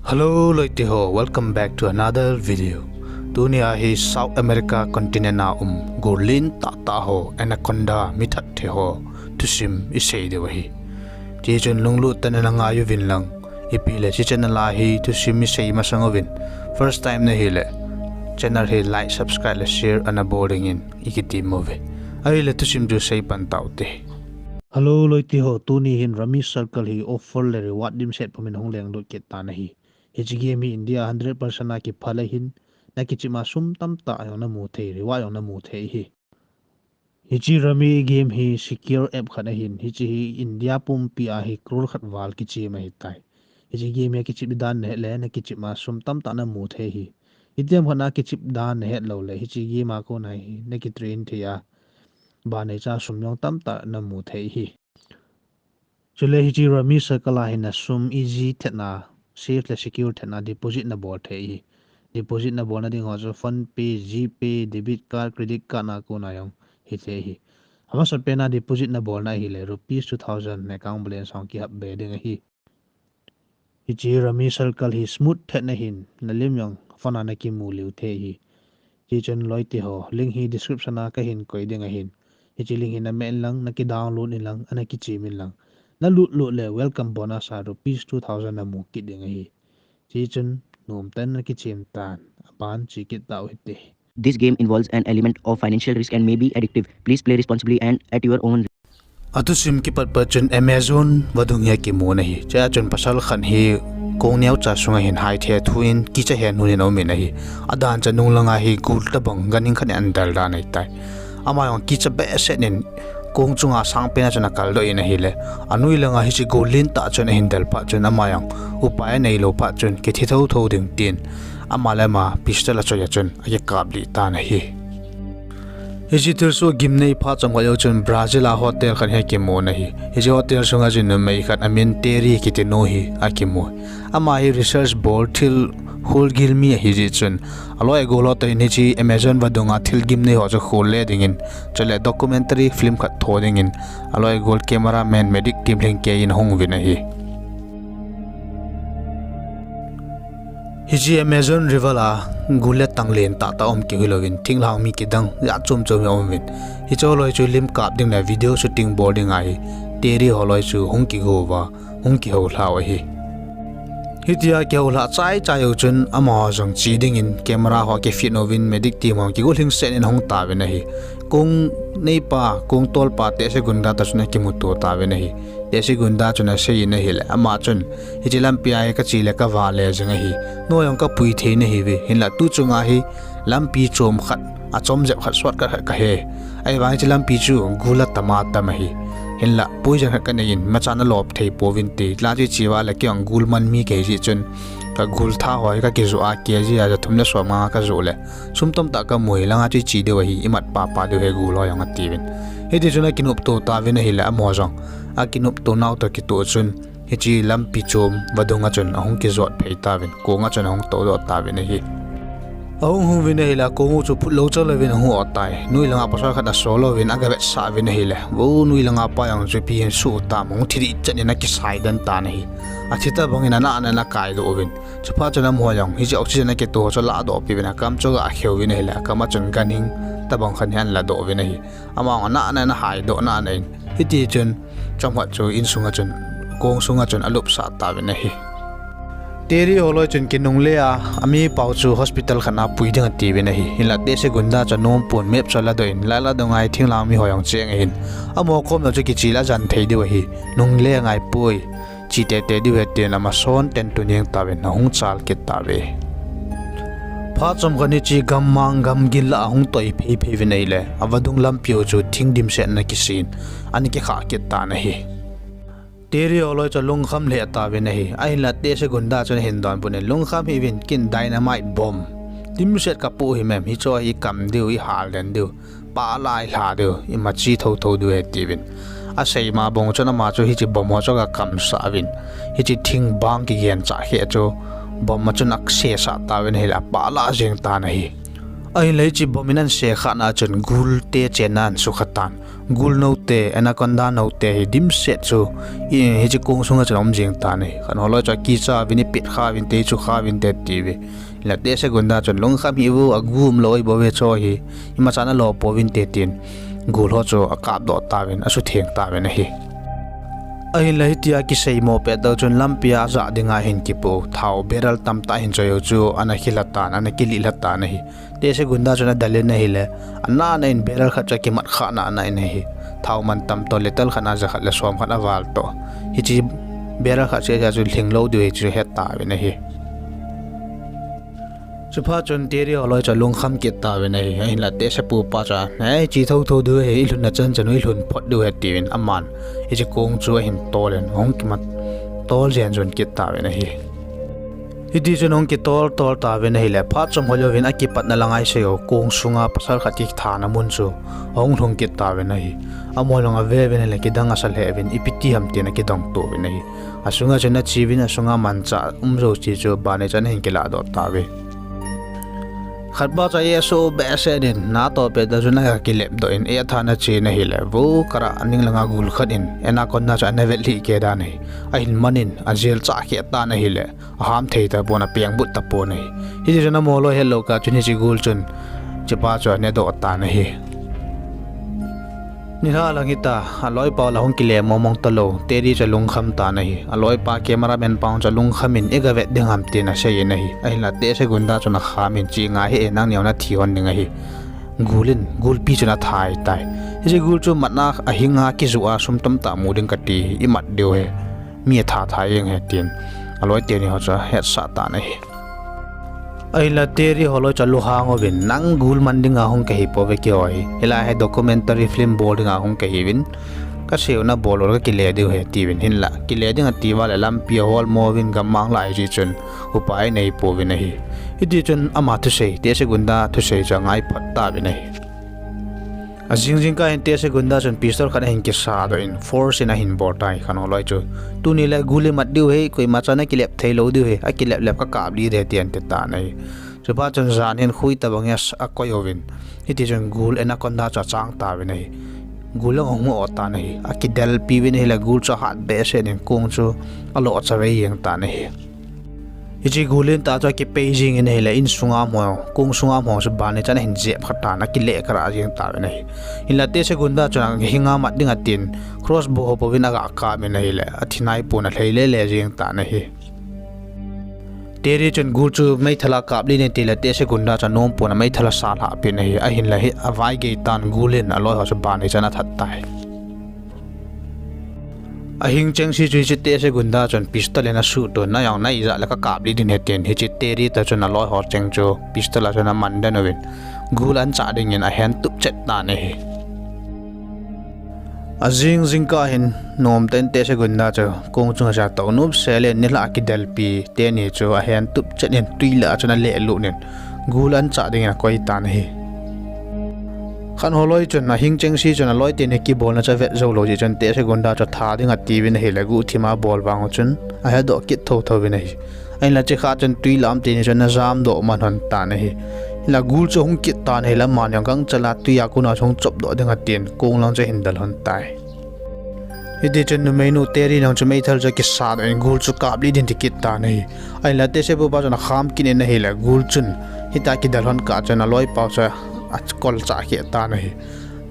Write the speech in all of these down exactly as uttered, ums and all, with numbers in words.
Hello loite ho, welcome back to another video. Tuni a hi South America continent a um gul lentah tah ho, anaconda, mithat the ho thusim isei diu ahi. Hichun lunglut tah in ana ngai uvin lang, ipi le hiche channel a hi thusim isei masang uvin first time nahi le, channel hi like, subscribe le share ana bol dingin ikitem uve. Ahile thusim chu seipan taute. Hello loite ho, tuni hin Rummy Circle hi offer le reward dimset pumin hung lenglut kit tan ahi. Hiche game hi India hundred percent a kiphal ahin, nakichep a sum tamtah jong namu thei, reward jong namu thei ahi. Hiche Rummy game hi secure app khat ahin, hiche hi India pumpi a hi crore khat val kichem ahitai. Hiche game hi kichep dan nahet le nakichep a sum tamtah namu thei ahi. Itiham khat a kichep dan nahet lou le hiche game a kona hi nakitrain thei a, banei cha sum jong tamtah namu thei ahi. Chule hiche Rummy Circle a hin nasum easy thetna, safe le secure thetna deposit nabol thei ahi. Deposit nabolna ding ho chu PhonePe, GPay, debit card, credit card a kona jong hithei ahi. Amasapen a deposit nabolna ahile rupees two thousand na account balance a kihap be ding ahi. Hiche Rummy Circle hi smooth thetna hin nalim jong phone a nakimu lheh thei ahi. Hichun loite ho, link hi description a kahin koi ding ahin, hiche link hi nameh inlang, nakidownload inlang, ana kichem inlang, nalut lut le welcome bonus a rupees two thousand namu kit ding ahi. Hichun nomtah in nakichem tan, aban che kit tau hite. This game involves an element of financial risk and may be addictive. Please play responsibly and at your own risk. Athusim kipat pat chun Amazon vadung hi akimun ahi. Chua chun pasal khat hi kong neocha sunga hin haithe thu in kicha henhun in aumin ahi. Adan chu nunglang a hi gul tobang ganhing khat in ahin del dan ahitai. Ama jong kicha behseh in kong chunga sangpen a chun akaldoh in ahile, anoi langa hiche gul lentah chun ahin del phat chun ama jong upai aneilou phat chun kithi thotho ding tin ama le ama pistol achoi a chun akikap lih tan ahi. Hiche thilsoh gimnei phat chomkhat jou chun Brazil a hotel khat hi akimun ahi. Hiche hotel sunga chun numei khat amin Terri kiti nu hi akimu. Ama hi research bol thil holgil mi ahijeh chun aloi agol ho toh hin hiche Amazon vadunga thil gimnei ho chu khol le dingin, chule documentary film khat tho dingin aloi agol cameraman, medic team lhingkei in ahung uvin ahi. Hiche Amazon River a gul le tang lentah tah um keu hilouvin, thinglhang mi kidang jat chom chom aum uvin. Hiche holoi chu lim kap ding le video shooting bol ding ahi Terri holoi chu hung kigo uva, hung kihoulhau ahi. Hitia kihoulhah chai chai u chun amaho jong che dingin camera ho akifit uvin, medic team ho kigol hingset in ahung tauvin ahi. Kong neipa, kong tolpa Tehsi Gunda toh chun akimuto tauvin ahi. Tehsi Gunda chun asei in ahile, ama chun hiche lampi a hi kache le kavale jing ahi. Nangho jong kapui thei nahiuve, hinla tu chunga hi lampi chom khat, achom jep khat, shortcut khat kahe. Ahivang hiche lampi chu gul atam atam ahi. Hinla poison khat kanei in, imacha nalop thei pouvinte, la chu che uva le kei jong gul man mi kahi jeh chun, kagul tha ho hi kakijoh a, KG a jathum le som nga kajoh le sum tamtah kamu hi, langa chu che diu ahi, imat papa diu ahi gul ho jong atiuvin. Hitichun akinopto tauvin ahile amaho jong akinopto nau toh kitoh chun hiche lampi chom vadunga chun ahung kijot phei tauvin, konga chun ahung toudoh tauvin ahi. Ahung hung uvin ahile akong u chu phutlou chalouvin ahung ot tai. Noi langa pasal khat asol louvin agavetsah uvin ahile, vo, noi langa pa jong chu ipi hin soh tam, ahung thi dihchet in akisai den tan ahi. Athi tobangin anah in ana kaidoh uvin, chuphat chun amaho jong hiche oxygen akitoh chu aladoh peh uvin, akam chu agakhe uvin ahile, akam a chun ganhing tobang khat hi ahin ladoh uvin ahi. Ama jong anah in ana haidoh nana in, hitichun chomkhat chu insunga chun, kong sunga chun alupsah tauvin ahi. Terri holoi chun kinungle a, amipau chu hospital khat a pui ding atiuvin ahi. Hinla Tehsi Gunda chu anompon, map chu aladoh in, lailah dunga hi thinglhang mi ho jong cheng ahin, amaho kom lou chu kiche le ajan thei diu ahi, nungle angaipoi, che teitei diu ahi tin amason ten tun jeng tauvin ahung chal kit tauve. Phat chomkhat hiche gammang gamgil lah a ahung toi phei phei uvin ahile, avadung lampi u chu thing dimset in ana kisin, ana kikhah kit tan ahi. Terri holoi chu alungkham lheh tauvin ahi. Ahinla Tehsi Gunda chun ahin donbut in, lungkham hih uvin, ken dynamite bomb dimset kapoh him em, hichu hi ikam diu, ihal den diu, pahlah a ilha diu, ima che thotho diu ahi atiuvin. Aseima bang chun ama chu hiche bomb ho chu agakamsah uvin, hiche thingbang kigenchah kheh chu bomb a chun asesah tauvin ahile apahlah jeng tan ahi. Ahinla hiche bomb in ahin sekhahna chun gulte chenna ahin sukha tan. Gul note, anaconda note hi dimset chu, i, hiche kong sunga chun aum jing tan ahi. Khat holoi chu akicha uvin, ipet kha uvin te, ichu kha uvin te atiuve. Hinla Tehse Gunda chun lungkham hih un, agu umlou ahibouve chu hi, imacha nalo pouvin te tin, gul ho chu akapdoh tauvin, asutheng tauvin ahi. Ahinla hitia kiseimo pet tah chun lampia ajah dinga ahin kipoh u, thao barrel tamtah ahin choi u chu ana kilha tan, ana kilih lha tan ahi. Tehse Gunda chun adel in ahile, anana in barrel khat chu akimat khah nana in ahi. Thao mantam toh, litre khat na ja khat le som khat aval toh, hiche barrel khat seh seh chu lhinglou diu ahi chu hetauvin ahi. Chuphat chun Terry holoi chu alungkham kit tauvin ahi. Ahinla Tehse pupa chu, "Ei, che thotho diu ahi, ilhunna chan chan u ilhun phot diu ahi," atiuvin aman hiche kong chu ahin tol in, ahung kimat tol jen jon kit tauvin ahi. Hitichun ahung kitol tol tauvin ahile, phat chomkhat jouvin akipatna langa isei u, kong sunga pasal khat kithana mun chu ahung lhung kit tauvin ahi. Amaho jong aveuvin ahile kidang asa lheh uvin, ipi ti ham tin akidong touvin ahi. Asunga chun ache uvin, asunga manchah um jouse chu banei chan ahin kilahdoh tauve. Khatpa chu asoh behseh in, natoh pet tah chun akilep doh in, eh, athan achen ahile, vo kara aning langa gul khat in anaconda chu ana vetlhih kei dan ahi. Ahin man in, ajel chah kheh tan ahile, aham thei tapon, apengbut tapon ahi. Hitichun amaho loi hetlou kah chun hiche gul chun, hichepa chu anedoh tan ahi. Nilhah lang hita, aloipa la hung kile mongmong talou, Terry chu alungkham tan ahi. Aloipa cameraman pa chu alungkham in, iga vet ding ham tin asei in ahi. Ahinla Tehse Gunda chun akham in, che ngai hih e, nangni jong nathi lhon ding ahi. Gul in, gulpi chun atha tai. Hiche gul chu matna ahinga kijoh a sum tamtah mu ding kati, imat diu ahi. Mi atha tha jeng ahi tin, aloi teni ho chu ahetsah tan ahi. Ahinla Terry holoi chu alunghang uvin, nang gul man dinga hung kahi pouve keiho hi. Hilai hi documentary film bol dinga hung kahiuvin, kasei u nabol u le kakile diu ahi atiuvin, hinla kile ding ati uva le lampi aholmo uvin, gammang lah ahi jeh chun upai anei pouvin ahi. Hitichun ama thusei, Tehse Gunda thusei chu angai phot tauvin ahi. Ajing jingkah hin Tehse Gunda chun pistol khat ahin kisadoh in, force in ahin bol tai, khat holoi chu, tuni le gul imat diu ahi, koimacha nakilep theilou diu ahi, akilep lep kakaplih ding ahi tin ati tan ahi. Chuphat chun jan hin khui tobang a akoi uvin, hitichun gul anaconda chu achang tauvin ahi. Gul jong ahung o tan ahi, akidelpi uvin ahile gul chu ahat behseh in kong chu aloh chavei jeng tan ahi. Hiche gul in tah chu akipei jing in ahile, insunga amaho, kong sunga amaho chu banei chan ahin jep kha tan, akile karah jeng tauvin ahi. Hinla Tehse Gunda chun ahinga mat ding atin, crossbow ho pouvin aga kap in ahile, athi naipon, alhei lele jeng tan ahi. Terry chun gul chu meithal a kaplih ding atile, Tehse Gunda chu anompon, ameithal asalhah peh in ahi. Ahinla hi avaigei tan, gul in aloi ho chu banei chan athat tai. Ahing chengse chu hiche Tehse Gunda chun pistol in asuhton, nang jong naijah le kakaplih ding ahi tin, hiche Terry toh chun aloi ho cheng chu pistol a chun aman den uvin, gul anchah dingin ahen tupchet tan ahi. Ajing jingkah hin nomtah in Tehse Gunda chu kong chunga chu atou nopsel in, nilhah akidelpi teni chu ahen tupchet in twi lah a chun alehlut in, gul anchah dingin akoi tan ahi. Khat holoi chun ahing chengse chun aloi teni kibolna chu avet joulou jeh chun Tehse Gunda chu tha ding atiuvin ahile, guhthima abol vang u chun ahedoh kit thotho uvin ahi. Ahinla chekha chun twi lah a um teni chu ana jamdoh man lhon tan ahi. Hinla gul chu ahung kit tan ahile, aman jong gangchel a twi a kona chu ahung chopdoh ding atin, kong lang chu ahin del lhon tai. Hitichun numeinu Terry jong chu meithal chu akisadoh in gul chu kaplih ding ti kit tan ahi. Ahinla Tehse pupa chun akham kit in ahile, gul chun hitia kidel lhon kah chun aloipa chu akolchah kheh tan ahi.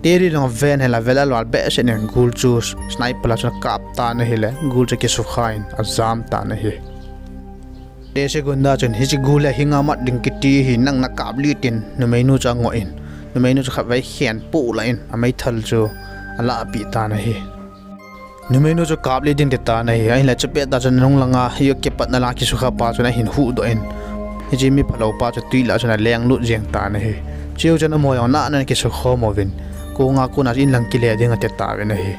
Terry jong aven ahile, avel alval behseh in gul chu sniper a chun akap tan ahile, gul chu akisukha in ajam tan ahi. Tehse Gunda chun, hiche gul hi ahinga mat ding kiti ahi, nang nakaplih tin numeinu chu angoh in, numeinu chu khatvei khenpoh lah in ameithal chu alahpeh tan ahi. Numeinu chu kaplih ding ti tan ahi, ahinla chupet tah chun anung langa hi akipatna langa kisukha pa chun ahin huhdoh in, hiche miphalou pa chu twi lah a chun alenglut jeng tan ahi. Chujou chun amaho jong nana akisukhom uvin, konga kona inlang kile ding ati tauvin ahi.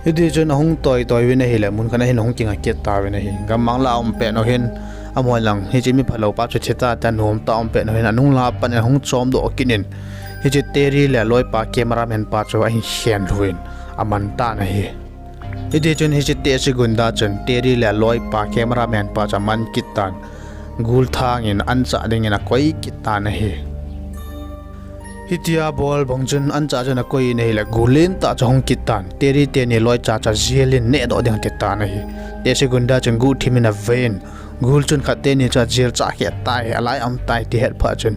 Hitichun ahung toitoi uvin ahile, mun khat ahin ahung kinga kit tauvin ahi. Gammang lah a aum pet u hin, amaho lang hiche miphalou pa chu thita tia nomtah a aum pet u hin, anung langa pat in ahung chomdoh kit in, hiche Terry le aloipa cameraman pa chu ahin khenlhu in aman tan ahi. Hitichun hiche Tehse Gunda chun Terry le aloipa cameraman pa chu aman kit tan, gul thangin anchah dingin akoi kit tan ahi. Hitia bol bang chun ancha chun akoi in ahile, gul lentah chu ahung kit tan. Terry teni loi chacha jail in nehdoh ding ati tan ahi. Tesegunda chun guhthim in avein, gul chun khat teni chu ajail chah kheh tai, alai aum tai ti het phat chun,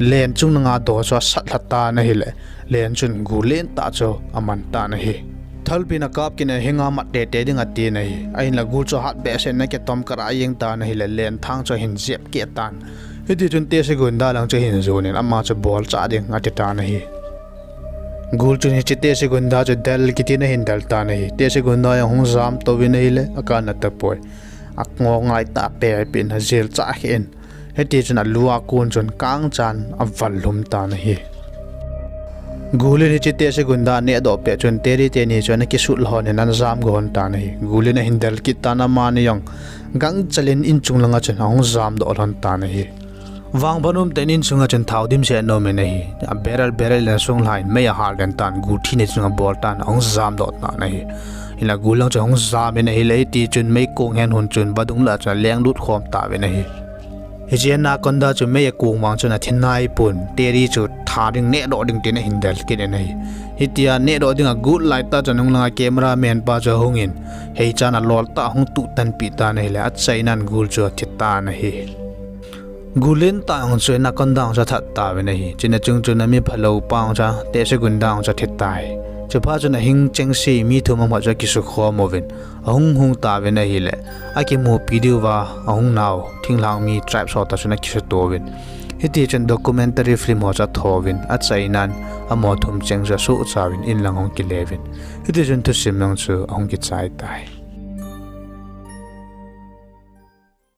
len chung langa doh chu asat lha tan ahile, len chun gul lentah chu aman tan ahi. Thalpi in akap kit in ahinga mat tete ding atin ahi. Ahinla gul chu hat behseh in akitom kara jeng tan ahile, lenthang chu ahin jep keh tan. Hitichun Tesegunda lang chu ahin jon in, ama chu bol chah ding ati tan ahi. Gul chun hiche Tesegunda chu del kit in ahin del tan ahi. Tesegunda jong hung jam touvin ahile, akanna tapoi. Angong laitah a apehpeh in ajail chah kheh in, hitichun alua kon chun kangchan aval lhum tan ahi. Gul in hiche Tesegunda anehdoh pet chun Terry teni chu ana kisut lhon in ana jam go lhon tan ahi. Gul in ahin del kit tan, amani jong gangchel in inchung langa chun ahung jamdoh lhon tan ahi. Vangphat umtah in insunga chun thao dimset ana um in ahi. A barrel barrel in asung lhan mei ahal den tan, gul thina chun abol tan, ahung jamdoh tan ahi. Hinla gul lang chu ahung jam in ahile, hitichun meikong hen hun chun vadung lah chun alenglut khom tauvin ahi. Hiche anaconda chu mei akong vang chun athi naipon, Terry chu tha ding nehdoh ding tin ahin del kit in ahi. Hitia nehdoh dinga agot laitah chun anung langa cameraman pa chu ahung in, heichan alol tah ahung tuh tanpeh tan ahile, achainan gul chu athi tan ahi. Gul lentah jong chu anaconda jong chu athat tauvin ahi. Chuna chung chun ami phalou pa jong chu, Tesegunda jong chu athi tai. Chuphat chun ahing chengse mi thum amat chu akisukhom uvin, ahung hung tauvin ahile, akimupi diuva ahung nau thinglhang mi tribes ho toh chun akisutouvin, hitichun documentary film ho chu athouvin, achainan amaho thum cheng chu asohchauvin inlang ahung kileuvin, hitichun thusim jong chu ahung kichai tai.